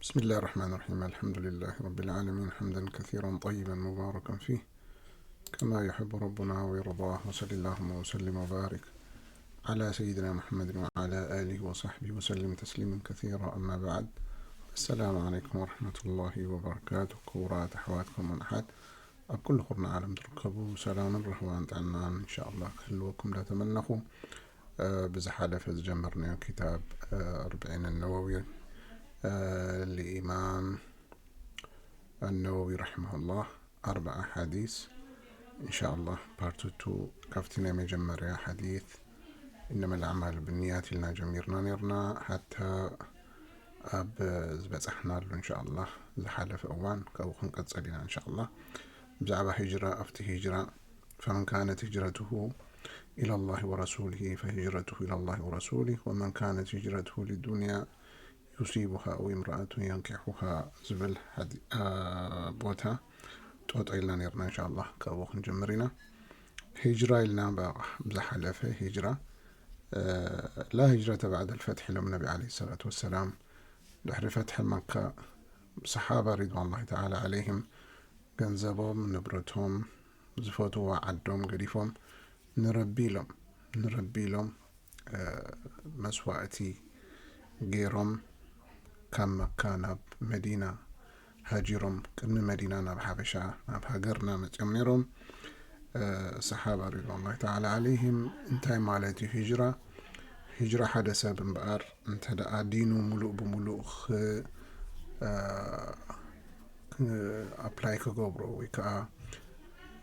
بسم الله الرحمن الرحيم. الحمد لله رب العالمين، حمدا كثيرا طيبا مباركا فيه، كما يحب ربنا ويرضاه. وصل اللهم وسلم وبارك على سيدنا محمد وعلى آله وصحبه وسلم تسليما كثيرا. أما بعد، السلام عليكم ورحمة الله وبركاته. ክቡራት ኣሕዋት ከምኡውን ኣሓት ኣብ ኩሉ ኩርናዕ ዓለም ትርከቡ፣ ሰላምን ርህዋን ጥዕናን እንሻኣላህ ክህልወኩም እንዳተመነኹ፣ እ፣ ብዝሓለፈ ዝጀመርናዮ ክታብ፣ እ፣ ኣርብዒን ነወዊ፣ እ፣ ልኢማም ኣነወዊ ረሒመሁላህ፣ ኣርብዓ ሓዲስ፣ እንሻኣላህ ፓርት ቱ ካብቲ ናይ መጀመርያ ሓዲስ ኢነመል ኣዕማሉ ብንያት ኢልና ጀሚርና ነርና፣ ሓታ ኣብ ዝበጻሕናሉ እንሻኣላህ ዝሓለፈ እዋን ካብኡ ክንቀጽል ኢና እንሻኣላህ። ብዛዕባ ሂጅራ፣ ኣብቲ ሂጅራ، فمن كانت هجرته إلى الله ورسوله فهجرته إلى الله ورسوله ومن كانت هجرته لدنيا يصيبها أو امرأة ينكحها ዝብል ሓዲ-፣ ኣ፣ ቦታ ጦጦ ኢልና ነርና። እንሻኣላህ ካብኡ ክንጀምር ኢና። ሂጅራ ኢልና በቃ ብዝሓለፈ ሂጅራ፣ እ፣ ላ ሂጅረተ ባዕደል ፈትሒ ኢሎም ነቢ ዓለይሂ ሰላቱ ወሰላም። ድሕሪ ፈትሒ መካ ሰሓባ ሪድዋኑላሂ ተዓላ ዓለይሂም ገንዘቦም፣ ንብረቶም፣ ዝፈትዎ ዓዶም ገዲፎም ንረቢ ኢሎም፣ ንረቢ ኢሎም፣ እ፣ መስዋእቲ ገይሮም ካብ መካ ናብ መዲና ሃጂሮም፣ ቅድሚ መዲና ናብ ሓበሻ፣ ናብ ሃገርና መጺኦም ነይሮም። እ፣ ሰሓባ ሪድዋኑላሂ ተዓላ ዓለይሂም። እንታይ ማለት እዩ ሂጅራ? ሂጅራ ሓደ ሰብ እምበኣር እንተ ደኣ ዲኑ ሙሉእ ብሙሉእ ኽ-፣ እ፣ ክ-፣ ኣፕላይ ክገብሮ ወይ ከዓ፣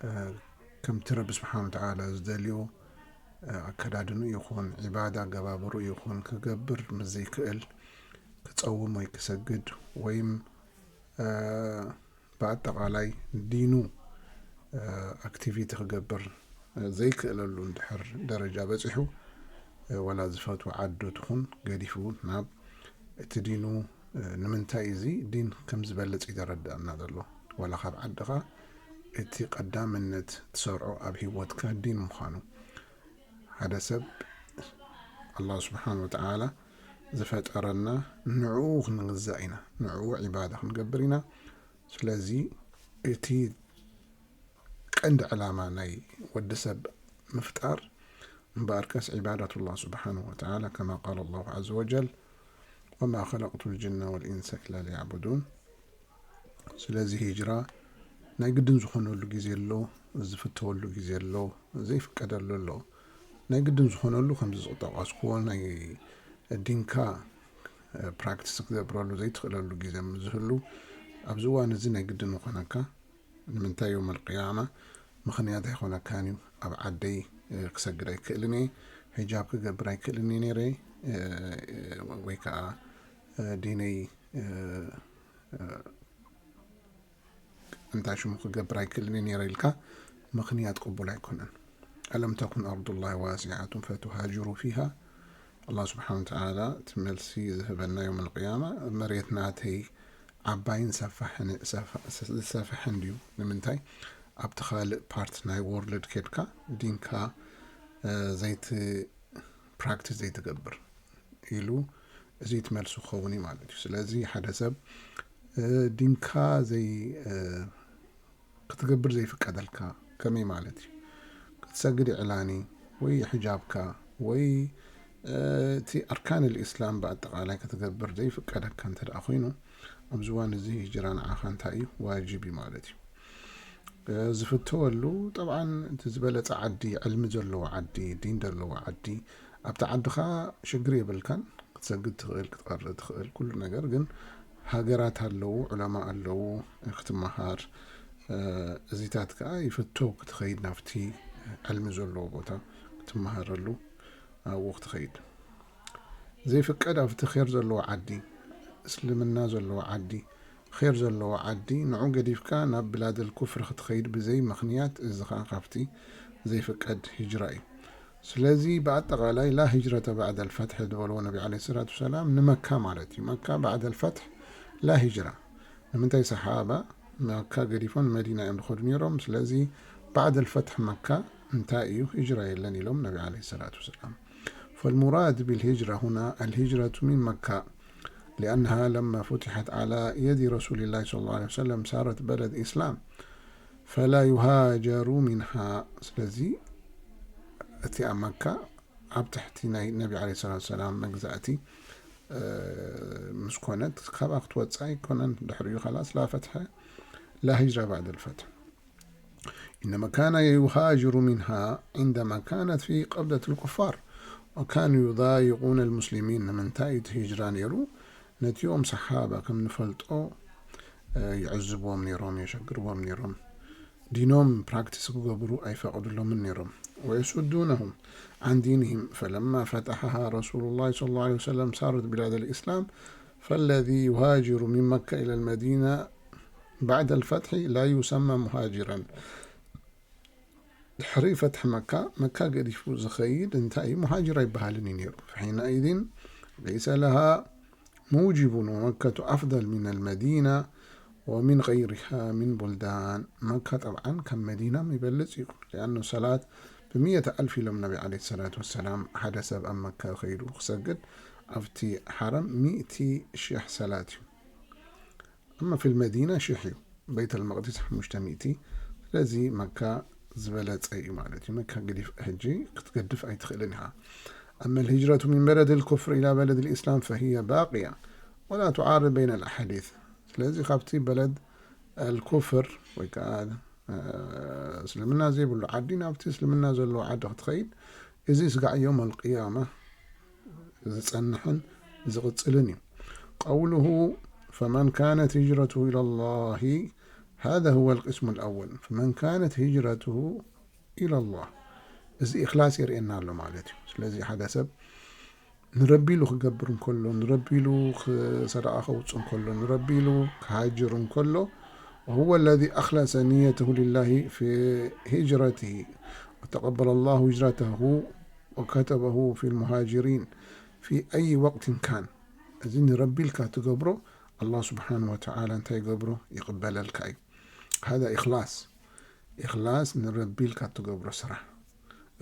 እ፣ ከምቲ ረቢ ስብሓን ወተዓላ ዝደልዮ፣ እ፣ ኣከዳድንኡ ይኹን፣ ዒባዳ ኣገባብርኡ ይኹን ክገብር ምስ ዘይክእል፣ ክጸውም ወይ ክሰግድ ወይም፣ እ፣ ብኣጠቓላይ ዲኑ፣ እ፣ ኣክቲቪቲ ክገብር፣ እ፣ ዘይክእለሉ እንድሕር ደረጃ በጺሑ፣ እ፣ ዋላ ዝፈትዎ ዓዱ ትኹን ገዲፉ ናብ እቲ ዲኑ፣ እ፣ ንምንታይ እዚ ዲን ከም ዝበልጽ እዩ ዘረድኣና ዘሎ። ዋላ ካብ ዓድኻ እቲ ቀዳምነት ትሰርዖ ኣብ ህይወትካ ዲን ምዃኑ። ሓደ ሰብ ኣላህ ስብሓን ወተዓላ ዝፈጠረና ንዕኡ ክንግዛእ ኢና፣ ንዕኡ ዒባዳ ክንገብር ኢና። ስለዚ እቲ ቀንዲ ዕላማ ናይ ወዲ ሰብ ምፍጣር እምበኣርከስ ዒባዳቱላህ ስብሓን ወተዓላ፣ ከማ ቃለ ላሁ ዓዘ ወጀል፣ ወማ ኸለቅቱ ልጅነ ወልኢንሰ ኢላ ሊያዕቡዱን። ስለዚ ሂጅራ ናይ ግድን ዝኾነሉ ግዜ ኣሎ፣ ዝፍተወሉ ግዜ ኣሎ፣ ዘይፍቀደሉ ኣሎ። ናይ ግድን ዝኾነሉ ከምዚ ዝጠቐስኩዎ ናይ ዲንካ፣ እ፣ ፕራክቲስ ክትገብረሉ ዘይትኽእለሉ ግዜ ምስ ዝህሉ፣ ኣብዚ እዋን እዚ ናይ ግድን ይኾነካ። ንምንታይ? የውመል ቅያማ ምኽንያት ኣይኾነካን እዩ። ኣብ ዓደይ፣ እ፣ ክሰግድ ኣይክእልን እየ፣ ሒጃብ ክገብር ኣይክእልን እየ ነይረ፣ እ፣ ወይ ከዓ፣ እ፣ ዲነይ፣ እ፣ እ፣ እንታይ ሽሙ ክገብር ኣይክእልን እየ ነይረ ኢልካ ምኽንያት ቅቡል ኣይኮነን። ألم تكن أرض الله واسعة فتهاجروا فيها. ኣላህ ስብሓን ወተዓላ እቲ መልሲ ዝህበና የውመል ቅያማ፣ መሬት ናተይ ዓባይን ሰፋሕን፣ ሰፋ-፣ ዝሰፍሐን ድዩ? ንምንታይ ኣብቲ ካልእ ፓርት ናይ ወርልድ ኬድካ ዲንካ፣ እ፣ ዘይት-፣ ፕራክቲስ ዘይትገብር ኢሉ፣ እዚ እቲ መልሱ ክኸውን እዩ ማለት እዩ። ስለዚ ሓደ ሰብ፣ እ፣ ዲንካ ዘይ-፣ እ፣ ክትገብር ዘይፍቀደልካ ከመይ ማለት እዩ? ክትሰግድ ይዕላኒ ወይ ሕጃብካ ወይ፣ እ፣ እቲ ኣርካን ልኢስላም ብኣጠቓላይ ክትገብር ዘይፍቀደካ እንተ ደኣ ኮይኑ፣ ኣብዚ እዋን እዚ ሂጅራ ንዓኻ እንታይ እዩ? ዋጅብ እዩ ማለት እዩ። እ፣ ዝፍተወሉ፣ ጠብዓን እቲ ዝበለጸ ዓዲ፣ ዕልሚ ዘለዎ ዓዲ፣ ዲን ዘለዎ ዓዲ፣ ኣብቲ ዓድኻ ሽግር የብልካን፣ ክትሰግድ ትኽእል፣ ክትቐርእ ትኽእል፣ ኩሉ ነገር። ግን ሃገራት ኣለዉ፣ ዑለማ ኣለዉ፣ ክትመሃር፣ እ፣ እዚታት ከኣ ይፍተው ክትኸይድ ናብቲ ዕልሚ ዘለዎ ቦታ ክትመሃረሉ ኣብኡ ክትኸይድ። ዘይፍቀድ ኣብቲ ኼር ዘለዎ ዓዲ፣ እስልምና ዘለዎ ዓዲ፣ ኼር ዘለዎ ዓዲ፣ ንዑ ገዲፍካ ናብ ብላደል ኩፍር ክትኸይድ ብዘይ ምኽንያት፣ እዚ ኸኣ ካብቲ ዘይፍቀድ ሂጅራ እዩ። ስለዚ ብኣጠቓላይ ላ ሂጅረተ ባዕደል ፈትሒ ዝበልዎ ነቢ ዓለይሂ ሰላቱ ወሰላም ንመካ ማለት እዩ። መካ ባዕደል ፈትሒ ላ ሂጅራ። ንምንታይ? ሰሓባ መካ ገዲፎም ንመዲና እዮም ዝኸዱ ነይሮም። ስለዚ ባዕደል ፈትሒ መካ እንታይ እዩ? ሂጅራ የለን ኢሎም ነቢ ዓለይሂ ሰላቱ ወሰላም። فالمراد بالهجرة هنا الهجرة من مكة لأنها لما فتحت على يد رسول الله صلى الله عليه وسلم صارت بلد إسلام فلا يهاجر منها. ስለዚ እቲኣ መካ ኣብ ትሕቲ ናይ ነቢ ዓለይሂ ሰላቱ ወሰላም መግዛእቲ ምስ ኮነት፣ ካብኣ ክትወፅእ ኣይኮነን። ድሕሪኡ خلاص لا فتح لا هجرة بعد الفتح. إنما كان يهاجر منها عندما كانت في قبضة الكفار وكانوا يضايقون المسلمين. ንምንታይ እቲ ሂጅራ ነይሩ؟ ነቲኦም ሰሓባ ከም ንፈልጦ ይዕዝብዎም ነይሮም፣ የሸግርዎም ነይሮም። ዲኖም ፕራክቲስ ክገብሩ ኣይፈቕድሎምን ነይሮም። ويصدونهم عن دينهم، فلما فتحها رسول الله صلى الله عليه وسلم صارت بلاد الإسلام، فالذي يهاجر من مكة إلى المدينة بعد الفتح لا يسمى مهاجرا. ድሕሪ ፈትሒ መካ፣ መካ ገዲፉ ዝኸይድ እንታይ እዩ? ሙሃጅር ኣይበሃልን እዩ ነይሩ። فحينئذ ليس لها موجب، ومكة أفضل من المدينة ومن غيرها من بلدان. መካ ጠብዓን ካብ መዲና ይበልጽ እዩ። لأنه صلاة بمية ألف ኢሎም ነቢ ዓለይሂ ሰላቱ ወሰላም። ሓደ ሰብ ኣብ መካ ከይዱ ክሰግድ ኣብቲ ሓረም ሚእቲ ሺሕ ሰላት እዩ። أما في المدينة ሽሕ እዩ። ቤተል መቅዲስ ሓሙሽተ ሚእቲ። ስለዚ መካ ዝበለጸ እዩ ማለት እዩ። መካ ገዲፍ ሕጂ ክትገድፍ ኣይትኽእልን ኢኻ። أما الهجرة من بلد الكفر إلى بلد الإسلام فهي باقية ولا تعارض بين الأحاديث. ስለዚ ካብቲ በለድ ኣልኩፍር ወይ ከዓ እስልምና ዘይብሉ ዓዲ ናብቲ እስልምና ዘለዎ ዓዲ ክትኸይድ፣ እዚ ስጋዕ የውም ኣልቅያማ ዝጸንሕን ዝቕጽልን እዩ። قوله فمن كانت هجرته إلى الله، هذا هو القسم الأول، فمن كانت هجرته إلى الله، እዚ ኢኽላስ የርእየና ኣሎ ማለት እዩ። ስለዚ ሓደ ሰብ ንረቢ ኢሉ ክገብር እንከሎ፣ ንረቢ ኢሉ ኽ-፣ ሰደቓ ከውፅእ እንከሎ፣ ንረቢ ኢሉ ክሃጅር እንከሎ፣ وهو الذي أخلص نيته لله في هجرته وتقبل الله هجرته وكتبه في المهاجرين في أي وقت كان። እዚ ንረቢ ኢልካ ትገብሮ፣ ኣላህ ስብሓን ወተዓላ እንታይ ይገብሮ? ይቕበለልካ እዩ። هذا إخلاص. ኢኽላስ ንረቢ ኢልካ እትገብሮ ስራሕ።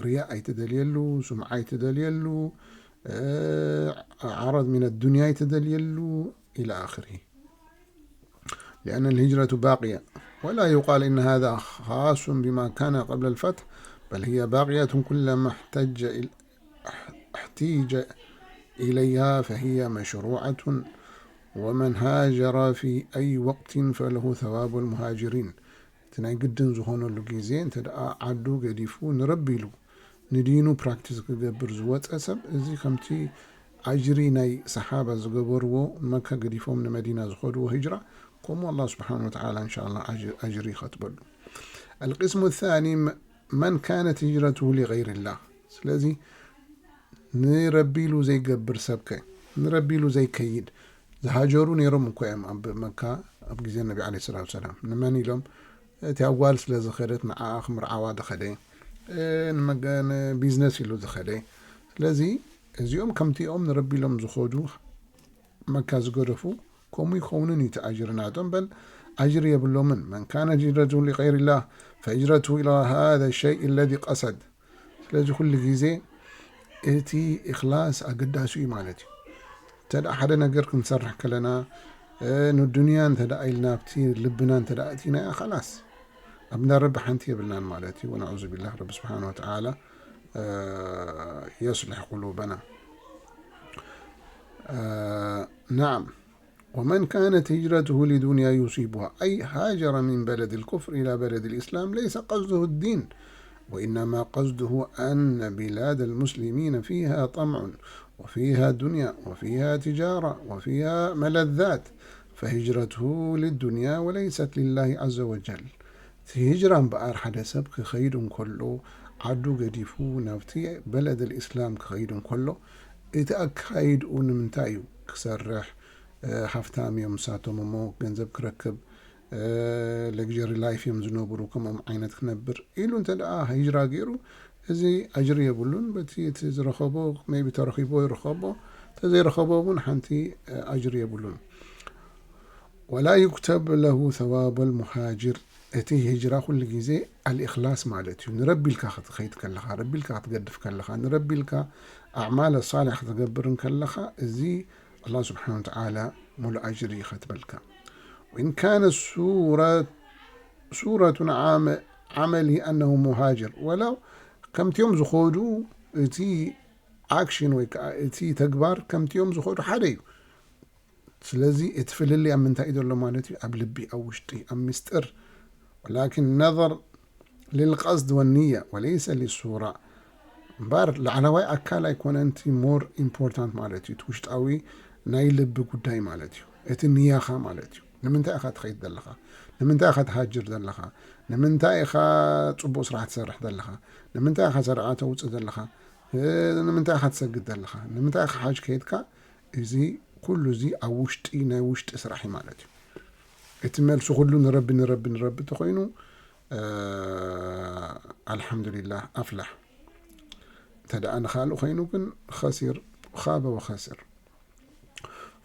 ርያእ ኣይትደልየሉ፣ ስምዓ ኣይትደልየሉ፣ ዓረድ ሚን ኣዱንያ ኣይትደልየሉ، إلى آخره. لأن الهجرة باقية، ولا يقال إن هذا خاص بما كان قبل الفتح، بل هي باقية كلما احتج إل-، احتيج إليها فهي مشروعة، ومن هاجر في أي وقت فله ثواب المهاجرين. እቲ ናይ ግድን ዝኾነሉ ግዜ፣ እንተ ደኣ ዓዱ ገዲፉ ንረቢ ኢሉ ንዲኑ ፕራክቲስ ክገብር ዝወጸ ሰብ፣ እዚ ከምቲ ኣጅሪ ናይ ሰሓባ ዝገበርዎ፣ ንመካ ገዲፎም ንመዲና ዝኸድዎ ሂጅራ፣ ከምኡ ኣላህ ስብሓን ወተዓላ እንሻ ኣላህ ኣጅ-፣ ኣጅሪ ይኸትበሉ። القسم الثاني، من كانت هجرته لغير الله። ስለዚ ንረቢ ኢሉ ዘይገብር ሰብከ፣ ንረቢ ኢሉ ዘይከይድ፣ ዝሃጀሩ ነይሮም እኮ እዮም ኣብ መካ ኣብ ግዜ ነቢ ዓለይሂ ሰላቱ ወሰላም። ንመን ኢሎም? እቲ ኣጓል ስለ ዝኸደት ንዓኣ ክምርዓዋ ዝኸደ፣ እ፣ ንመገ-፣ ንቢዝነስ ኢሉ ዝኸደ። ስለዚ እዚኦም ከምቲኦም ንረቢ ኢሎም ዝኸዱ መካ ዝገደፉ ከምኡ ይኸውንን እዩ እቲ ኣጅሪ ናቶም። በል ኣጅሪ የብሎምን። من كانت هجرته لغير الله فهجرته إلى هذا الشيء الذي قصد። ስለዚ ኩሉ ግዜ እቲ ኢኽላስ ኣገዳሲ እዩ ማለት እዩ። እንተ ደኣ ሓደ ነገር ክንሰርሕ ከለና፣ እ፣ ንዱንያ እንተ ደኣ ኢልና ኣብቲ ልብና እንተ ደኣ ኣእቲናያ፣ ኸላስ ኣብ እንዳ ረቢ ሓንቲ የብልናን ማለት እዩ። ወነዑዙ ቢላህ፣ ረቢ ስብሓን ወተዓላ፣ እ፣ የስልሕ ቁሉበና። እ፣ ናዓም። ومن كانت هجرته لدنيا يصيبها، أي هاجر من بلد الكفر إلى بلد الإسلام، ليس قصده الدين، وإنما قصده أن بلاد المسلمين فيها طمع، وفيها دنيا، وفيها تجارة، وفيها ملذات، فهجرته للدنيا وليست لله عز وجل. እቲ ሂጅራ እምበኣር ሓደ ሰብ ክኸይድ እንከሎ፣ ዓዱ ገዲፉ ናብቲ በለድ ኣልኢስላም ክኸይድ እንከሎ፣ እቲ ኣካይድኡ ንምንታይ እዩ? ክሰርሕ፣ እ፣ ሃፍታም እዮም ንሳቶም እሞ ገንዘብ ክረክብ፣ እ፣ ለግዠሪ ላይፍ እዮም ዝነብሩ፣ ከምኦም ዓይነት ክነብር ኢሉ እንተ ደኣ ሂጅራ ገይሩ፣ እዚ ኣጅሪ የብሉን። በቲ እቲ ዝረኸቦ፣ ሜይቢ ተረኺቦ ይረኸቦ፣ ተዘይረኸቦ እውን ሓንቲ፣ እ፣ ኣጅሪ የብሉን። ولا يكتب له ثواب المهاجر። እቲ ሂጅራ ኩሉ ግዜ ኣልኢኽላስ ማለት እዩ። ንረቢ ኢልካ ክትኸይድ ከለኻ፣ ረቢ ኢልካ ክትገድፍ ከለኻ፣ ንረቢ ኢልካ ኣዕማል ሳሊሕ ክትገብር እንከለኻ፣ እዚ ኣላህ ስብሓን ወተዓላ ሙሉእ ኣጅሪ ይኸትበልካ። ወኢን ካነ ሱረት ሱረቱን ዓመ- ዓመሊ ኣነሁ ሙሃጅር፣ ወላው ከምቲኦም ዝኸዱ፣ እቲ ኣክሽን ወይ ከዓ እቲ ተግባር ከምቲኦም ዝኸዱ ሓደ እዩ። ስለዚ እቲ ፍልልይ ኣብ ምንታይ እዩ ዘሎ ማለት እዩ? ኣብ ልቢ፣ ኣብ ውሽጢ፣ ኣብ ምስጢር። ወላኪን ነظር ልልቀስድ ወንያ ወለይሰ ሊሱራ። እምበር ላዕለዋይ ኣካል ኣይኮነን እቲ ሞር ኢምፖርታንት ማለት እዩ። እቲ ውሽጣዊ ናይ ልቢ ጉዳይ ማለት እዩ። እቲ ንያኻ ማለት እዩ። ንምንታይ ኢኻ ትኸይድ ዘለኻ? ንምንታይ ኢኻ ትሃጅር ዘለኻ? ንምንታይ ኢኻ ጽቡቕ ስራሕ ትሰርሕ ዘለኻ? ንምንታይ ኢኻ ሰደቓ ተውጽእ ዘለኻ? እ፣ ንምንታይ ኢኻ ትሰግድ ዘለኻ? ንምንታይ ኢኻ ሓጅ ከይድካ? እዚ ኩሉ እዚ ኣብ ውሽጢ፣ ናይ ውሽጢ ስራሕ እዩ ማለት እዩ። እቲ መልሲ ኩሉ ንረቢ፣ ንረቢ፣ ንረቢ ተኾይኑ፣ እ፣ ኣልሓምዱሊላህ ኣፍላሕ። እንተ ደኣ ንኻልእ ኮይኑ ግን ኸሲር፣ ኻበ ወኸሲር።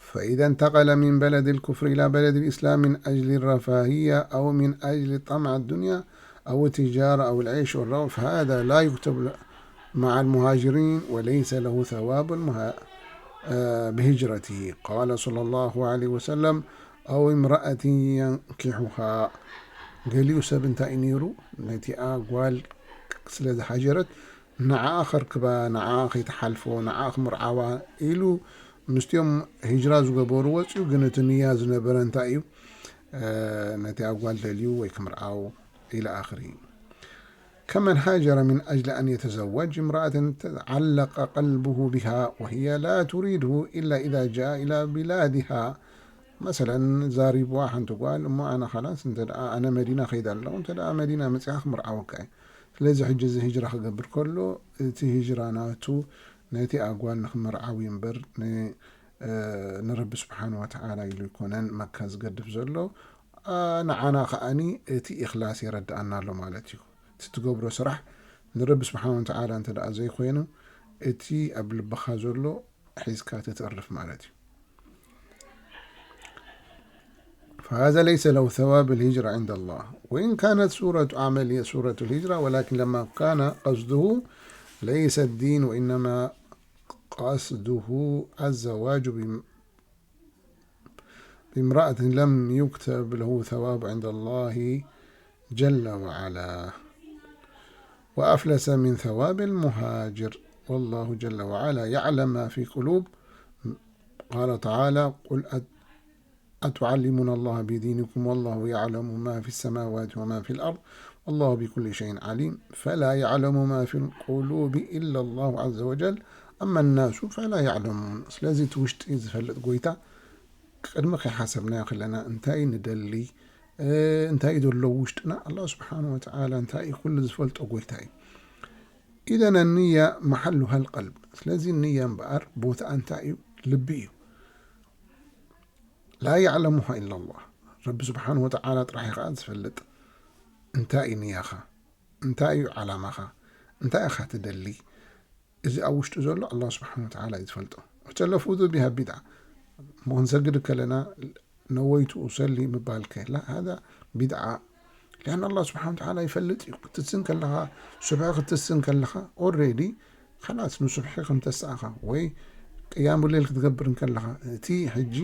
فإذا انتقل من بلد الكفر إلى بلد الإسلام من أجل الرفاهية أو من أجل طمع الدنيا أو التجارة أو العيش والروح، فهذا لا يكتب مع المهاجرين وليس له ثواب المها-، آه، بهجرته. قال صلى الله عليه وسلم: أو امرأة ينكحها. ገሊኡ ሰብ እንታይ እዩ ነይሩ? ነቲኣ ጓል ስለ ዝሃጀረት ንዓኣ ከርክባ፣ ንዓኣ ከይትሓልፎ፣ ንዓኣ ክምርዓዋ ኢሉ ምስቲኦም ሂጅራ ዝገበሩ ወፂኡ። ግን እቲ ንያ ዝነበረ እንታይ እዩ? እ፣ ነቲኣ ጓል ደልዩ ወይ ክምርዓው ኢለ ኣኽሪ። كمن هاجر من أجل أن يتزوج امرأة تعلق قلبه بها وهي لا تريده إلا إذا جاء إلى بلادها. መሰለን ዛሪብዋ ሓንቲ ጓል፣ እሞ ኣነ ኻላስ እንተ ደኣ ኣነ መዲና ኸይድ ኣለኹ፣ እንተ ደኣ መዲና መጺኻ ክምርዓወካ እየ። ስለዚ ሕጂ እዚ ሂጅራ ክገብር ከሎ፣ እቲ ሂጅራ ናቱ ነቲ ኣጓል ንኽምርዓው እዩ እምበር፣ ን-፣ እ፣ ንረቢ ስብሓን ወተዓላ ኢሉ ኣይኮነን መካ ዝገድፍ ዘሎ። ኣ፣ ንዓና ከኣኒ እቲ ኢኽላስ የረድኣና ኣሎ ማለት እዩ። እቲ ትገብሮ ስራሕ ንረቢ ስብሓን ወተዓላ እንተ ደኣ ዘይኮይኑ፣ እቲ ኣብ ልብኻ ዘሎ ሒዝካ ትተርፍ ማለት እዩ። فهذا ليس له ثواب الهجرة عند الله، وإن كانت سورة عمله سورة الهجرة، ولكن لما كان قصده ليس الدين، وإنما قصده الزواج بم-، بامرأة لم يكتب له ثواب عند الله جل وعلا، وأفلس من ثواب المهاجر، والله جل وعلا يعلم ما في قلوب. قال تعالى: قل أت-، أتعلمون الله بدينكم والله يعلم ما في السماوات وما في الأرض والله بكل شيء عليم، فلا يعلم ما في القلوب إلا الله عز وجل، أما الناس فلا يعلمون. ስለዚ እቲ ውሽጢ ዝፈልጥ ጎይታ ቅድሚ ከይሓሰብናዮ ከለና እንታይ ንደሊ፣ እ፣ እንታይ እዩ ዘሎ ውሽጥና፣ ኣላህ ስብሓን ወተዓላ እንታይ እዩ ኩሉ ዝፈልጦ ጎይታ እዩ። ኢዘን ንያ መሓሉሃ ልቀልብ። ስለዚ ንያ እምበኣር ቦታኣ እንታይ እዩ? ልቢ እዩ። ላ ያዕለሙሃ ኢላ ላህ። ረቢ ስብሓን ወተዓላ ጥራሕ እዩ ኸዓ ዝፈልጥ። እንታይ እዩ ንያኻ? እንታይ እዩ ዓላማኻ? እንታይ ኢኻ ትደሊ? እዚ ኣብ ውሽጡ ዘሎ ኣላህ ስብሓን ወተዓላ እዩ ዝፈልጦ። ወተለፉዙ ቢሃ ቢድዓ። እሞ ክንሰግድ ከለና ነወይቱ ኡሰሊ ምባል ከላ፣ ሃዛ ቢድዓ። ሊኣን ኣላህ ስብሓን ወተዓላ ይፈልጥ እዩ። ክትስን ከለኻ፣ ሱብሒ ክትስን ከለኻ፣ ኦልሬዲ፣ ኸላስ ንሱብሒ ከም ተስኣኻ፣ ወይ ቅያሙ ሌል ክትገብር እንከለኻ፣ እቲ ሕጂ፣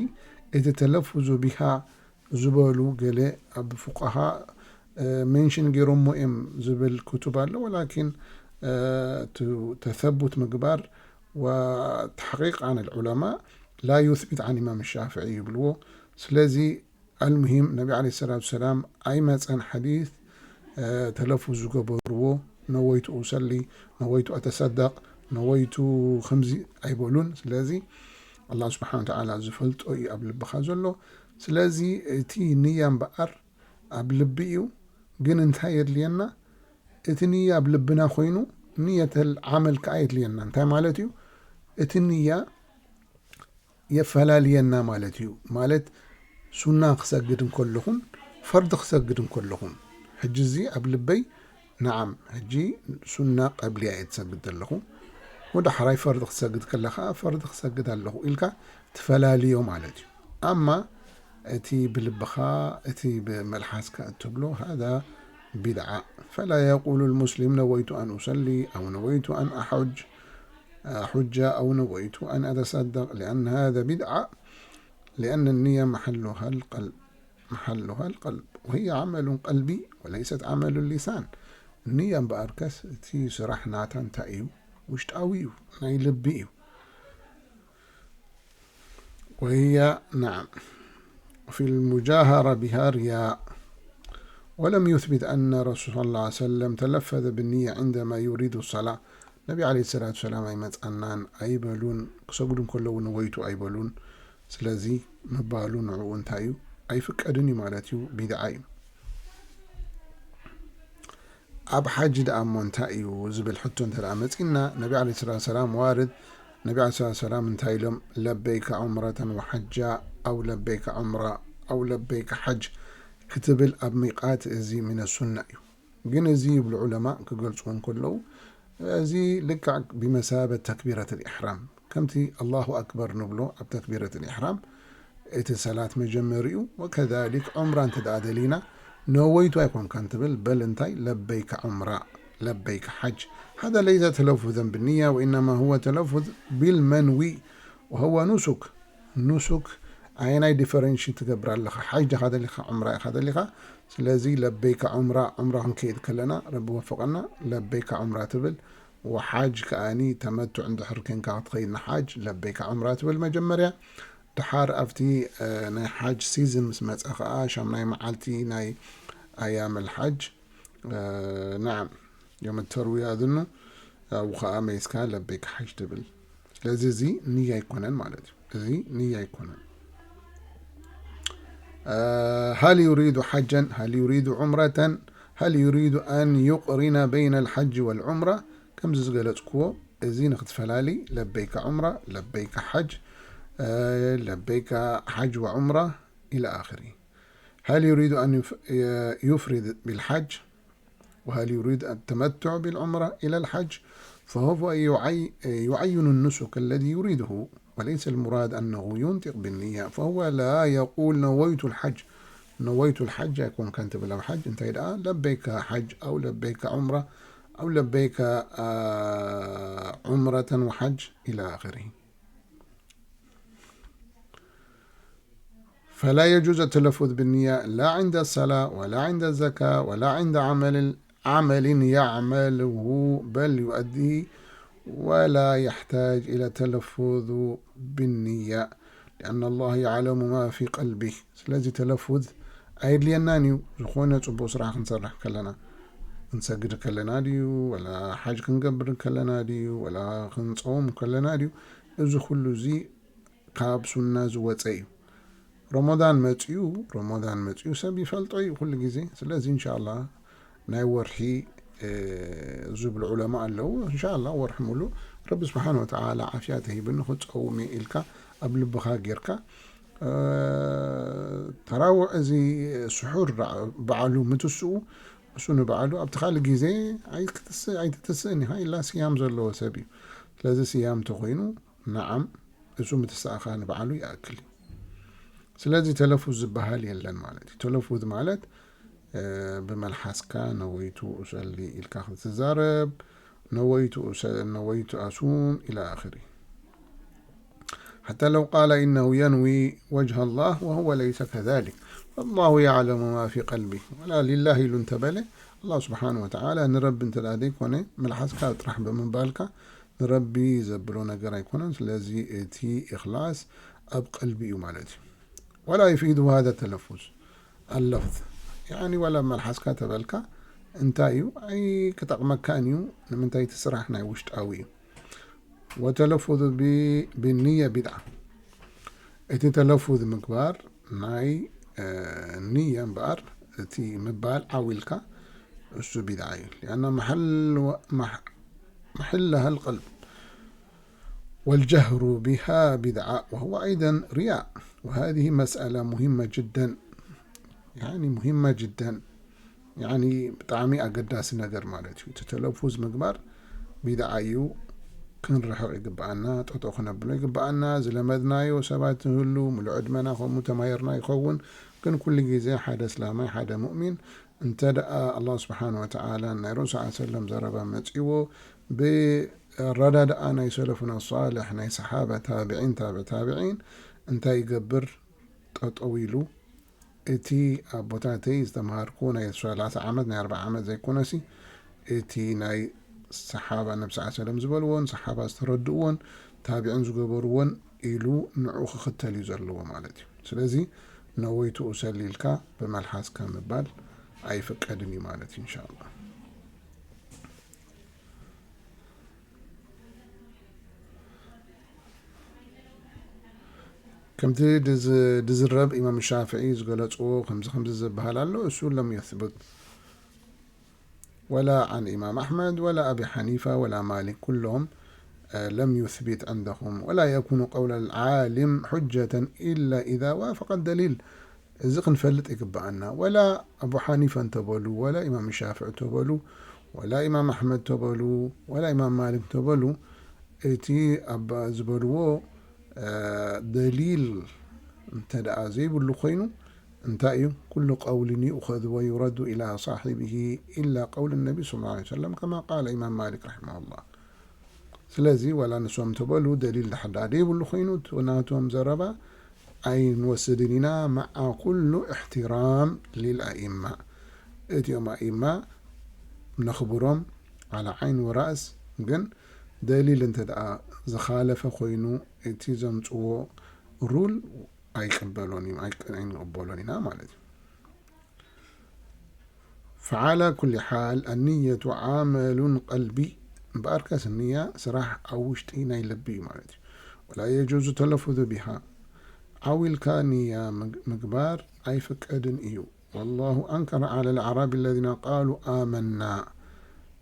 እቲ ተለፉዙ ቢሃ ዝበሉ ገለ ኣብ ፉቃሃ፣ እ፣ ሜንሽን ገይሮሞ እዮም ዝብል ክቱብ ኣሎ። ወላኪን፣ እ፣ ቱ-፣ ተሰቡት ምግባር ወተሕቂቅ ዓን ልዑለማ ላ ዩስቢት ዓን ኢማም ሻፍዒ ይብልዎ። ስለዚ ኣልሙሂም ነቢ ዓለይሂ ሰላቱ ሰላም ኣይመፀን ሓዲስ፣ እ፣ ተለፉዝ ዝገበርዎ ነወይቱ ኡሰሊ፣ ነወይቱ ኣተሰደቅ፣ ነወይቱ ከምዚ ኣይበሉን። ስለዚ ኣላህ ስብሓን ወተዓላ ዝፈልጦ እዩ ኣብ ልብኻ ዘሎ። ስለዚ እቲ ንያ እምበኣር ኣብ ልቢ እዩ። ግን እንታይ የድልየና? እቲ ንያ ኣብ ልብና ኮይኑ ንየተል ዓመል ከኣ የድልየና። እንታይ ማለት እዩ? እቲ ንያ የፈላልየና ማለት እዩ። ማለት ሱና ክሰግድ እንከለኹን ፈርዲ ክሰግድ እንከለኹን፣ ሕጂ እዚ ኣብ ልበይ ነዓም፣ ሕጂ ሱና ቀብልያ እየ ትሰግድ ዘለኹ፣ ወዳሕራይ ፈርዲ ክትሰግድ ከለኻ ፈርዲ ክሰግድ ኣለኹ ኢልካ ትፈላልዮ ማለት እዩ። ኣማ እቲ ብልብኻ፣ እቲ ብመልሓስካ እትብሎ፣ ሃዛ ቢድዓ። ፈላ የቁሉ ልሙስሊም ነወይቱ ኣን ኡሰሊ ኣው ነወይቱ ኣን ኣሑጅ። حجة أو نويت أن أتصدق، لأن هذا بدعة، لأن النية محلها القلب، محلها القلب، وهي عمل قلبي وليست عمل اللسان. النية እምበኣርከስ እቲ ስራሕ ናታ እንታይ እዩ? ውሽጣዊ እዩ፣ ናይ ልቢ እዩ። وهي، نعم، في المجاهرة بها رياء. ولم يثبت أن رسول صلى الله عليه وسلم تلفظ بالنية عندما يريد الصلاة. ነቢ ዓለይሂ ሰላቱ ሰላም ኣይመጻናን ኣይበሉን፣ ክሰግዱ እንከለዉ ነወይቱ ኣይበሉን። ስለዚ ምባሉ ንዕኡ እንታይ እዩ? ኣይፍቀድን እዩ ማለት እዩ፣ ቢድዓ እዩ። ኣብ ሓጅ ደኣ እሞ እንታይ እዩ ዝብል ሕቶ እንተ ደኣ መጺና፣ ነቢ ዓለይሂ ሰላቱ ሰላም ዋርድ፣ ነቢ ዓለይሂ ሰላቱ ሰላም እንታይ ኢሎም? ለበይከ ዑምረተን ወሓጃ፣ ኣው ለበይከ ዑምራ፣ ኣው ለበይከ ሓጅ ክትብል ኣብ ሚቃት፣ እዚ ሚነ ሱና እዩ። ግን እዚ ይብሉ ዑለማ ክገልጽዎ እንከለዉ፣ እዚ ልክዕ ብመሳበት ተክቢረት ልኢሕራም፣ ከምቲ ኣላሁ ኣክበር ንብሎ ኣብ ተክቢረት ልኢሕራም፣ እቲ ሰላት መጀመሪኡ፣ ወከዛሊክ ዑምራ እንተ ደኣ ደሊና፣ ነወይቱ ኣይኮንካን ትብል፣ በል እንታይ? ለበይከ ዑምራ፣ ለበይከ ሓጅ። هذا ليس تلفظا بالنية، وإنما هو تلفظ بالمنوي، وهو نسك። ኑሱክ ኣየናይ ዲፈረንሽን ትገብር ኣለኻ? ሓጅ ዲኻ ደሊኻ? ዑምራ ኢኻ ደሊኻ? ስለዚ ለበይከ ዑምራ፣ ዑምራ ክንከይድ ከለና፣ ረቢ ወፈቐና፣ ለበይከ ዑምራ ትብል። ወሓጅ ከኣኒ ተመቱዕ እንድሕር ኮንካ ክትኸይድ ንሓጅ፣ ለበይከ ዑምራ ትብል መጀመርያ። ድሓር ኣብቲ፣ እ፣ ናይ ሓጅ ሲዝን ምስ መጸ ከኣ፣ ሻምናይ መዓልቲ ናይ ኣያመል ሓጅ፣ እ፣ ናዓም፣ ዮም ተርዊያ እዝኑ፣ ኣብኡ ከኣ መይስካ ለበይከ ሓጅ ትብል። ስለዚ እዚ ንያ ኣይኮነን ማለት እዩ። እዚ ንያ ኣይኮነን። እ፣ هل يريد حجا؟ هل يريد عمرة؟ هل يريد أن يقرن بين الحج والعمرة؟ ከምዚ ዝገለጽክዎ፣ እዚ ንክትፈላሊ፣ ለበይከ ዑምራ፣ ለበይከ ሓጅ፣ እ፣ ለበይከ ሓጅ ወዑምራ إلى آخره. هل يريد أن يف-، يفرد بالحج؟ وهل يريد التمتع بالعمرة إلى الحج؟ فهو يعي-، يعين النسك الذي يريده، وليس المراد أنه ينطق بالنية، فهو لا يقول نويت الحج. نويت الحج ኣይኮንካን ትብል ኣብ ሓጅ፣ እንታይ ደኣ ለበይከ ሓጅ ኣው ለበይከ ዑምራ ኣው ለበይከ፣ አ፣ ዑምረተን ወሓጅ إلى آخره. فلا يجوز التلفظ بالنية لا عند الصلاة ولا عند الزكاة ولا عند عمل، عمل يعمله بل يؤديه ولا يحتاج إلى تلفظ بالنية لأن الله يعلم ما في قلبه. ስለዚ ተለፉዝ ኣየድልየናን እዩ። ዝኾነ ጽቡቕ ስራሕ ክንሰርሕ ከለና፣ ክንሰግድ ከለና ድዩ፣ ወላ ሓጅ ክንገብር ከለና ድዩ፣ ወላ ክንጸውም ከለና ድዩ፣ እዚ ኩሉ እዚ ካብ ሱና ዝወጸ እዩ። ረመዳን መጽዩ፣ ረመዳን መጽዩ ሰብ ይፈልጦ እዩ ኩሉ ግዜ። ስለዚ እንሻላ ናይ ወርሒ፣ እ፣ ዝብሉ ዑለማ ኣለዉ። እንሻላ ወርሒ ሙሉእ ረቢ ስብሓን ወተዓላ ዓፍያ ተሂብኒ ክጸውም እየ ኢልካ ኣብ ልብኻ ጌርካ፣ እ፣ ተራውዕ እዚ ስሑር ራ-፣ በዓሉ ምትስኡ፣ እሱ ንባዕሉ ኣብቲ ካልእ ግዜ ኣይክትስእ-፣ ኣይትትስእን ኢኻ ኢላ ስያም ዘለዎ ሰብ እዩ። ስለዚ ስያም ተኾይኑ፣ ነዓም፣ እሱ ምትሳእኻ ንባዕሉ ይኣክል እዩ። ስለዚ ተለፉዝ ዝበሃል የለን ማለት እዩ። ተለፉዝ ማለት፣ እ፣ ብመልሓስካ ነወይቱ እሰሊ ኢልካ ክትዛረብ፣ ነወይቱ እሰ-፣ ነወይቱ ኣሱም إلى آخره. حتى لو قال إنه ينوي وجه الله وهو ليس كذلك، والله يعلم ما في قلبه، ولا لله ኢሉ እንተበለ፣ ኣላህ ስብሓን ወተዓላ ንረቢ እንተ ደኣ ዘይኮነ፣ መልሓስካ ጥራሕ ብምባልካ ንረቢ ዘብሎ ነገር ኣይኮነን። ስለዚ እቲ ኢኽላስ ኣብ ቀልቢ እዩ ማለት እዩ። ولا يفيد هذا التلفظ اللفظ، ያኒ ዋላ መልሓስካ ተበልካ እንታይ እዩ? ኣይክጠቕመካን እዩ። ንምንታይ? እቲ ስራሕ ናይ ውሽጣዊ እዩ። وتلفظ ب-، بالنية بدعة። እቲ ተለፉዝ ምግባር ናይ፣ እ፣ ንያ እምበኣር፣ እቲ ምባል ዓው ኢልካ እሱ ቢድዓ እዩ። لأن محل و-، مح-، محلها القلب والجهر بها بدعة وهو أيضا رياء، وهذه مسألة مهمة جدا، يعني مهمة جدا. ያኒ ብጣዕሚ ኣገዳሲ ነገር ማለት እዩ። እቲ ተለፉዝ ምግባር ቢድዓ እዩ። ክንርሕቕ ይግብኣና፣ ጠጠው ክነብሎ ይግብኣና። ዝለመድናዮ ሰባት ንህሉ፣ ሙሉእ ዕድመና ከምኡ ተማሂርና ይኸውን። ግን ኩሉ ግዜ ሓደ እስላማይ፣ ሓደ ሙእሚን እንተ ደኣ ኣላህ ስብሓን ወተዓላ ናይ ረሱል ሰለም ዘረባ መጺዎ፣ ብኣረዳድኣ ናይ ሰለፉና ሳልሕ፣ ናይ ሰሓባ፣ ታብዒን፣ ታብዒ ታብዒን እንታይ ይገብር? ጠጠው ኢሉ እቲ ኣቦታተይ ዝተምሃርኩ ናይ ሰላሳ ዓመት፣ ናይ ኣርብዓ ዓመት ዘይኮነሲ፣ እቲ ናይ ሰሓባ ነቢ ሰለላሁ ዐለይሂ ወሰለም ዝበልዎን ሰሓባ ዝተረድእዎን ታብዒን ዝገበርዎን ኢሉ ንዑ ክኽተል እዩ ዘለዎ ማለት እዩ። ስለዚ ነወይቱ ኡሰሊ ኢልካ ብመልሓስካ ምባል ኣይፍቀድን እዩ ማለት እዩ፣ ኢንሻኣላህ። ከምቲ ድዝ-፣ ድዝረብ ኢማም ሻፍዒ ዝገለጽዎ ከምዚ ከምዚ ዝበሃል ኣሎ፣ እሱ ለም የስቡት ወላ ዓን ኢማም ኣሕመድ ወላ ኣቢ ሓኒፋ ወላ ማሊክ ኩሎም፣ እ፣ ለም ዩስቢት ዕንደኹም ወላ የኩኑ ቀውለ ልዓሊም ሑጀተን ኢላ ኢዛ ዋፈቀ ደሊል። እዚ ክንፈልጥ ይግብኣና። ወላ ኣቡ ሓኒፈ እንተበሉ፣ ወላ ኢማም ሻፍዒ እንተበሉ፣ ወላ ኢማም ኣሕመድ እንተበሉ፣ ወላ ኢማም ማሊክ እንተበሉ፣ እቲ ኣባ ዝበልዎ፣ እ፣ ደሊል እንተ ደኣ ዘይብሉ ኮይኑ፣ እንታይ እዩ? ኩሉ ቀውልን ይእኸዙ ወዩረዱ ኢላ ሳሒብሂ ኢላ ቀውል ነቢ ሰለላሁ ዐለይሂ ወሰለም፣ ከማ ቃለ ኢማም ማሊክ ረሒመሁላህ። ስለዚ ዋላ ንሶም እንተበሉ፣ ደሊል ድሕር ደኣ ዘይብሉ ኮይኑ፣ እቲ ናቶም ዘረባ ኣይንወስድን ኢና፣ መዓ ኩሉ እሕትራም ሊልኣኢማ። እቲኦም ኣኢማ ነኽብሮም ዓላ ዓይን ወራእስ፣ ግን ደሊል እንተ ደኣ ዝኻለፈ ኮይኑ፣ እቲ ዘምጽዎ ሩል ኣይቅበሎን እዩ፣ ኣይቅ-፣ ኣይንቕበሎን ኢና ማለት እዩ። فعلى كل حال النية عمل قلبي، እምበኣርከስ ንያ ስራሕ ኣብ ውሽጢ ናይ ልቢ እዩ ማለት እዩ። ولا يجوز التلفظ بها، ዓው ኢልካ ንያ ምግ-፣ ምግባር ኣይፍቀድን እዩ። والله أنكر على الأعراب الذين قالوا آمنا،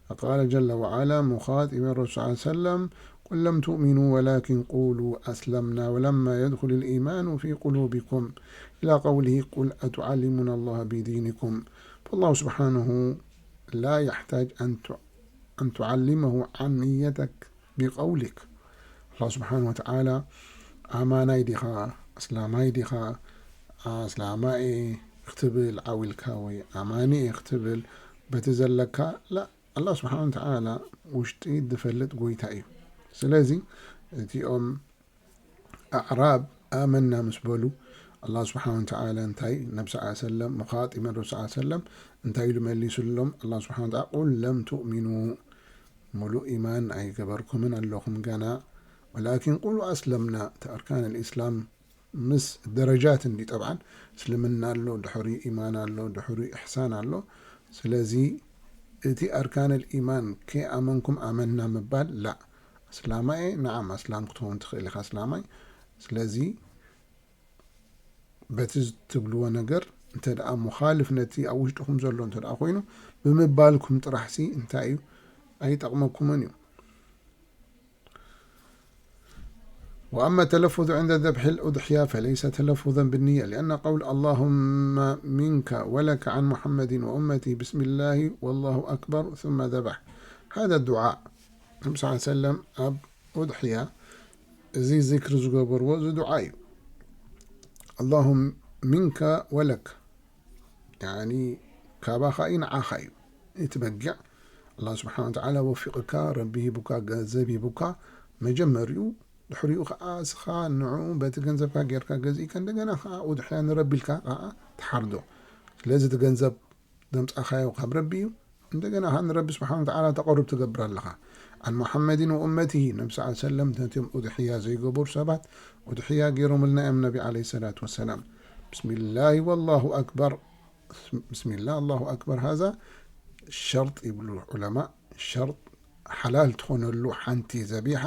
فقال جل وعلا مخاطبا الرسول صلى الله عليه وسلم: قل لم تؤمنوا ولكن قولوا أسلمنا ولما يدخل الإيمان في قلوبكم، إلى قوله: قل أتعلمون الله بدينكم. فالله سبحانه لا يحتاج أن ت-، أن تعلمه عن نيتك بقولك. الله سبحانه وتعالى ኣማናይ ዲኻ፣ ኣስላማይ ዲኻ፣ ኣስላማይ ክትብል ዓው ኢልካ ወይ ኣማኒ ክትብል በቲ ዘለካ፣ ላ፣ ኣላህ ስብሓን ወተዓላ ውሽጢ ዝፈልጥ ጎይታ እዩ። ስለዚ እቲኦም ኣዕራብ ኣመና ምስ በሉ፣ ኣላህ ስብሓን ወተዓላ እንታይ፣ ነቢ ሰለላሁ ዐለይሂ ወሰለም፣ ሙኻጢብ ነቢ ሰለላሁ ዐለይሂ ወሰለም እንታይ ኢሉ መሊሱሎም? ኣላህ ስብሓን ወተዓላ፣ ቁል ለም ትእሚኑ፣ ሙሉእ ኢማን ኣይገበርኩምን ኣለኹም ገና፣ ወላኪን ቁሉ ኣስለምና፣ እቲ ኣርካን ኣልኢስላም ምስ ደረጃት እንዲ፣ ጠብዓን እስልምና ኣሎ፣ ድሕሪ ኢማን ኣሎ፣ ድሕሪ ኢሕሳን ኣሎ። ስለዚ እቲ ኣርካን ኣልኢማን ከይኣመንኩም ኣመና ምባል፣ ላ። ኣስላማይ፣ ነዓም፣ ኣስላም ክትኸውን ትኽእል ኢኻ፣ ኣስላማይ። ስለዚ በቲ ትብልዎ ነገር እንተ ደኣ ሙኻልፍ ነቲ ኣብ ውሽጥኹም ዘሎ እንተ ደኣ ኮይኑ፣ ብምባልኩም ጥራሕሲ እንታይ እዩ? ኣይጠቕመኩምን እዩ። وأما التلفظ عند ذبح الأضحية فليس تلفظا بالنية، لأن قول اللهم منك ولك عن محمد وأمته بسم الله والله أكبر ثم ذبح، هذا الدعاء. ነቢ ሰለላሁ ዐለይሂ ወሰለም ኣብ ኡድሕያ እዚ ዚክር ዝገበርዎ እዚ ዱዓ እዩ። اللهم منك ولك ያኒ ካባኻ እዩ፣ ንዓኻ እዩ። እቲ በጊዕ ኣላህ ስብሓን ወተዓላ ወፊቕካ፣ ረቢ ሂቡካ፣ ገንዘብ ሂቡካ፣ መጀመሪኡ፣ ድሕሪኡ ኸዓ እስኻ ንዕኡ በቲ ገንዘብካ ጌርካ ገዚእካ፣ እንደገና ኸዓ ውድሕያ ንረቢ ኢልካ ኸዓ ትሓርዶ። ስለዚ እቲ ገንዘብ ዘምጻኻዮ ካብ ረቢ እዩ። እንደገና ኸዓ ንረቢ ስብሓን ወተዓላ ተቐሩብ ትገብር ኣለኻ። عن محمد وأمته، ነቢ ሰለላሁ ዐለይሂ ወሰለም ነቲኦም ኡድሕያ ዘይገበሩ ሰባት ኡድሕያ ገይሮምልና እዮም ነቢ ዐለይሂ ሰላቱ ወሰላም። ብስሚላሂ ወላሁ ኣክበር። ብስሚላህ ኣላሁ ኣክበር፣ ሃዛ ሸርጥ ይብሉ ዑለማ፣ ሸርጥ ሓላል ትኾነሉ ሓንቲ ዘቢሓ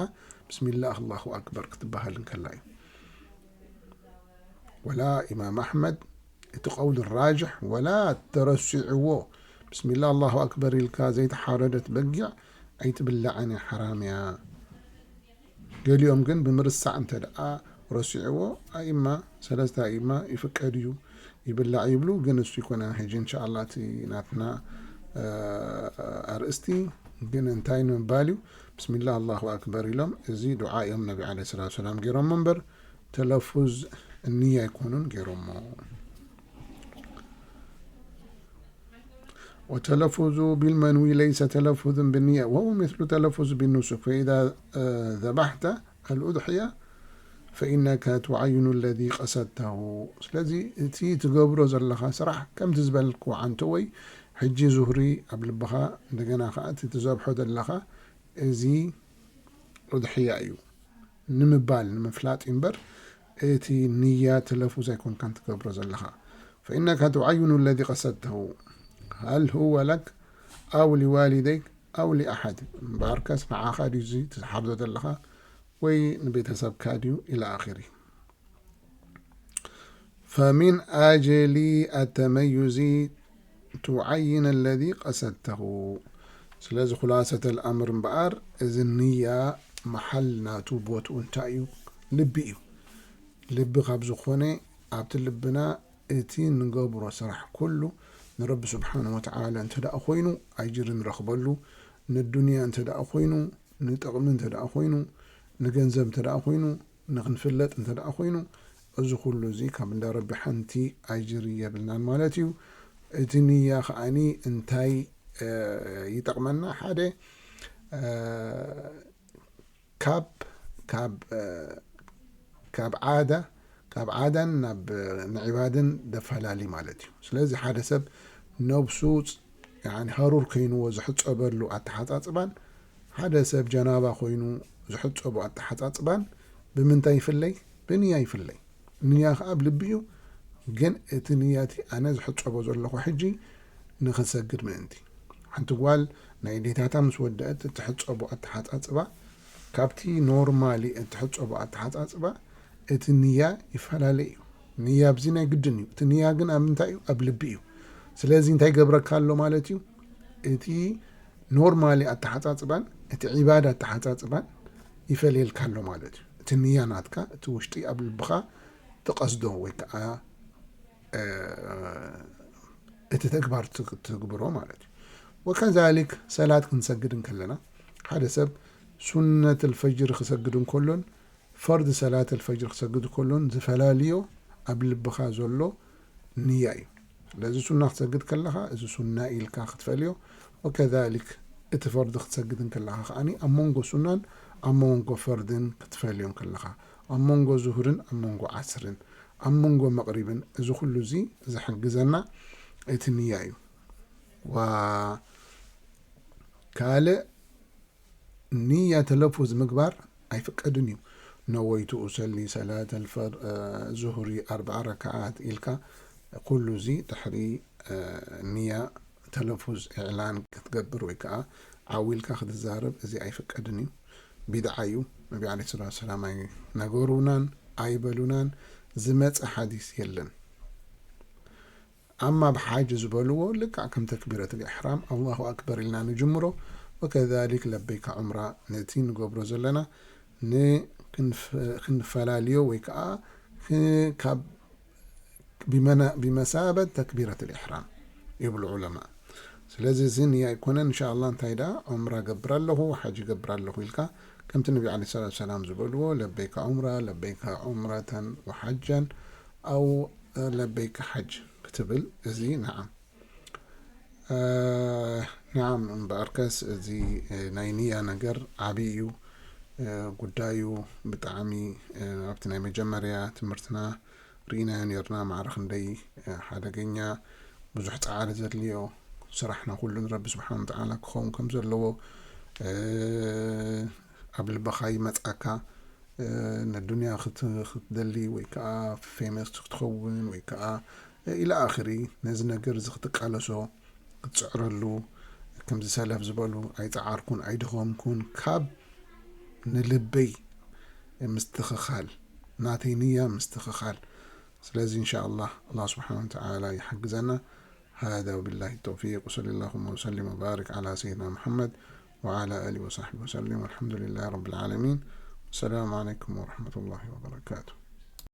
ብስሚላህ ኣላሁ ኣክበር ክትበሃል እንከላ እዩ። ወላ ኢማም ኣሕመድ እቲ ቀውል ራጅሕ ወላ ተረሲዕዎ፣ ብስሚላህ ኣላሁ ኣክበር ኢልካ ዘይተሓረደት በጊዕ ኣይትብላዕን እያ፣ ሓራም እያ። ገሊኦም ግን ብምርሳዕ እንተ ደኣ ረሲዕዎ፣ ኣኢማ፣ ሰለስተ ኣኢማ ይፍቀድ እዩ፣ ይብላዕ ይብሉ። ግን እሱ ይኮነን ሕጂ እንሻኣላ እቲ ናትና፣ እ፣ ኣርእስቲ። ግን እንታይ ንምባል እዩ? ብስሚላህ ኣላሁ ኣክበር ኢሎም፣ እዚ ዱዓ እዮም ነቢ ዐለይሂ ሰላቱ ወሰላም ገይሮሞ እምበር፣ ተለፉዝ እንያ ኣይኮኑን ገይሮሞ። والتلفظ بالمنوي ليس تلفظا بالنية، وهو مثل التلفظ بالنسك، فإذا، آه، ذبحت الأضحية فإنك تعين الذي قصدته. ስለዚ እቲ ትገብሮ ዘለኻ ስራሕ ከምቲ ዝበልኩ ዓንተወይ፣ ሕጂ ዙህሪ ኣብ ልብኻ፣ እንደገና ኸዓ እቲ ትዘብሖ ዘለኻ እዚ ኡድሕያ እዩ ንምባል፣ ንምፍላጥ እዩ እምበር፣ እቲ ንያ ተለፉዝ ኣይኮንካን ትገብሮ ዘለኻ። فإنك تعين الذي قصدته هل هو لك أو لوالديك أو لأحد، እምበኣርከስ ንዓኻ ድዩ እዚ ትሓርዶ ዘለኻ ወይ ንቤተሰብካ ድዩ إلى آخره. فمن أجل التميز تعين الذي قصدته. ስለዚ خلاصة الأمر እምበኣር፣ እዚ ንያ መሓል ናቱ ቦትኡ እንታይ እዩ? ልቢ እዩ። ልቢ ካብ ዝኾነ፣ ኣብቲ ልብና እቲ ንገብሮ ስራሕ ኩሉ ንረቢ ስብሓነ ወተዓላ እንተ ደኣ ኮይኑ፣ ኣጅሪ ንረኽበሉ፣ ንዱንያ እንተ ደኣ ኮይኑ፣ ንጥቕሚ እንተ ደኣ ኮይኑ፣ ንገንዘብ እንተ ደኣ ኮይኑ፣ ንኽንፍለጥ እንተ ደኣ ኮይኑ፣ እዚ ኩሉ እዚ ካብ እንዳ ረቢ ሓንቲ ኣጅሪ የብልናን ማለት እዩ። እቲ ንያ ከኣኒ እንታይ፣ እ፣ ይጠቕመና? ሓደ፣ እ፣ ካብ፣ ካብ፣ እ፣ ካብ ዓዳ፣ ካብ ዓዳን ናብ ንዕባድን ደፈላሊ ማለት እዩ። ስለዚ ሓደ ሰብ ነብሱ ፅ-፣ ያኒ ሃሩር ኮይንዎ ዝሕፀበሉ ኣተሓፃፅባን ሓደ ሰብ ጀናባ ኮይኑ ዝሕፀቦ ኣተሓፃፅባን ብምንታይ ይፍለይ? ብንያ ይፍለይ። ንያ ከዓ ኣብ ልቢ እዩ። ግን እቲ ንያ እቲ ኣነ ዝሕፀቦ ዘለኹ ሕጂ ንኽሰግድ ምእንቲ። ሓንቲ ጓል ናይ ዴታታ ምስ ወደአት እትሕፀቦ ኣተሓፃፅባ ካብቲ ኖርማሊ እትሕፀቦ ኣተሓፃፅባ እቲ ንያ ይፈላለ እዩ። ንያ ኣብዚ ናይ ግድን እዩ። እቲ ንያ ግን ኣብ ምንታይ እዩ? ኣብ ልቢ እዩ። ስለዚ እንታይ ይገብረካ ኣሎ ማለት እዩ? እቲ ኖርማሊ ኣተሓፃፅባን እቲ ዒባዳ ኣተሓፃፅባን ይፈልየልካ ኣሎ ማለት እዩ። እቲ ንያ ናትካ፣ እቲ ውሽጢ ኣብ ልብኻ ትቐስዶ ወይ ከዓ፣ እ፣ እቲ ተግባር ትግ-፣ ትግብሮ ማለት እዩ። ወከዛሊክ ሰላት ክንሰግድ እንከለና፣ ሓደ ሰብ ሱነት ኣልፈጅር ክሰግድ እንከሎን ፈርድ ሰላት ኣልፈጅር ክሰግድ ከሎን ዝፈላልዮ ኣብ ልብኻ ዘሎ ንያ እዩ። ስለዚ ሱና ክትሰግድ ከለኻ፣ እዚ ሱና ኢልካ ክትፈልዮ፣ ወከዛሊክ እቲ ፈርድ ክትሰግድ እንከለኻ ከኣኒ ኣብ መንጎ ሱናን ኣብ መንጎ ፈርድን ክትፈልዮ እንከለኻ፣ ኣብ መንጎ ዙሁርን ኣብ መንጎ ዓስርን፣ ኣብ መንጎ መቕሪብን፣ እዚ ኩሉ እዚ ዝሕግዘና እቲ ንያ እዩ። ዋ-፣ ካልእ ንያ ተለፉዝ ምግባር ኣይፍቀድን እዩ። ነወይቱ ኡሰሊ ሰላት ኣልፈር-፣ እ፣ ዙሁሪ ኣርብዓ ረክዓት ኢልካ ኩሉ እዚ ድሕሪ፣ እ፣ ንያ ተለፉዝ ኢዕላን ክትገብር ወይ ከዓ ዓው ኢልካ ክትዛረብ እዚ ኣይፍቀድን እዩ። ቢድዓ እዩ። ነቢ ዓለይሂ ሰላቱ ወሰላም ኣይነገሩናን ኣይበሉናን። ዝመፀ ሓዲስ የለን። ኣማ ብሓጅ ዝበልዎ ልክዕ ከም ተክቢረት ልኢሕራም ኣላሁ ኣክበር ኢልና ንጅምሮ። ወከዛሊክ ለበይካ ዑምራ ነቲ ንገብሮ ዘለና ንክንፍ-፣ ክንፈላልዮ ወይ ከዓ ክ-፣ ካብ ብመና-፣ ብመሳበት ተክቢረት ልኢሕራም ይብሉ ዑለማ። ስለዚ እዚ ንያ ኣይኮነን። እንሻ ኣላህ እንታይ ደኣ ዑምራ ገብር ኣለኹ፣ ሓጅ ገብር ኣለኹ ኢልካ ከምቲ ነቢ ዓለይሂ ሰላቱ ሰላም ዝበልዎ ለበይካ ዑምራ፣ ለበይካ ዑምረተን ወሓጀን ኣው ለበይካ ሓጅ ክትብል፣ እዚ ነዓም። እ፣ ነዓም እምበኣርከስ እዚ፣ እ፣ ናይ ንያ ነገር ዓብዪ እዩ። እ፣ ጉዳዩ ብጣዕሚ፣ እ፣ ኣብቲ ናይ መጀመርያ ትምህርትና ርኢናዮ ነርና፣ ማዕረ ክንደይ፣ እ፣ ሓደገኛ፣ ብዙሕ ጻዕሪ ዘድልዮ ስራሕና ኩሉ ንረቢ ስብሓን ወተዓላ ክኸውን ከም ዘለዎ፣ እ፣ ኣብ ልብኻ ይመጻካ። እ፣ ንዱንያ ክት-፣ ክትደሊ ወይ ከዓ ፌመስ ክትኸውን ወይ ከዓ፣ እ፣ ኢላ ኣኽሪ ነዚ ነገር እዚ ክትቃለሶ ክትጽዕረሉ፣ ከምዚ ሰለፍ ዝበሉ ኣይጸዓርኩን ኣይደኸምኩን ካብ ንልበይ ምስትኽኻል፣ ናተይ ንያ ምስትኽኻል። ስለዚ እንሻ ኣላህ ኣላህ ስብሓን ወተዓላ ይሓግዘና። هذا وبالله التوفيق، وصلى اللهم وسلم وبارك على سيدنا محمد وعلى آله وصحبه وسلم، والحمد لله رب العالمين. السلام عليكم ورحمة الله وبركاته.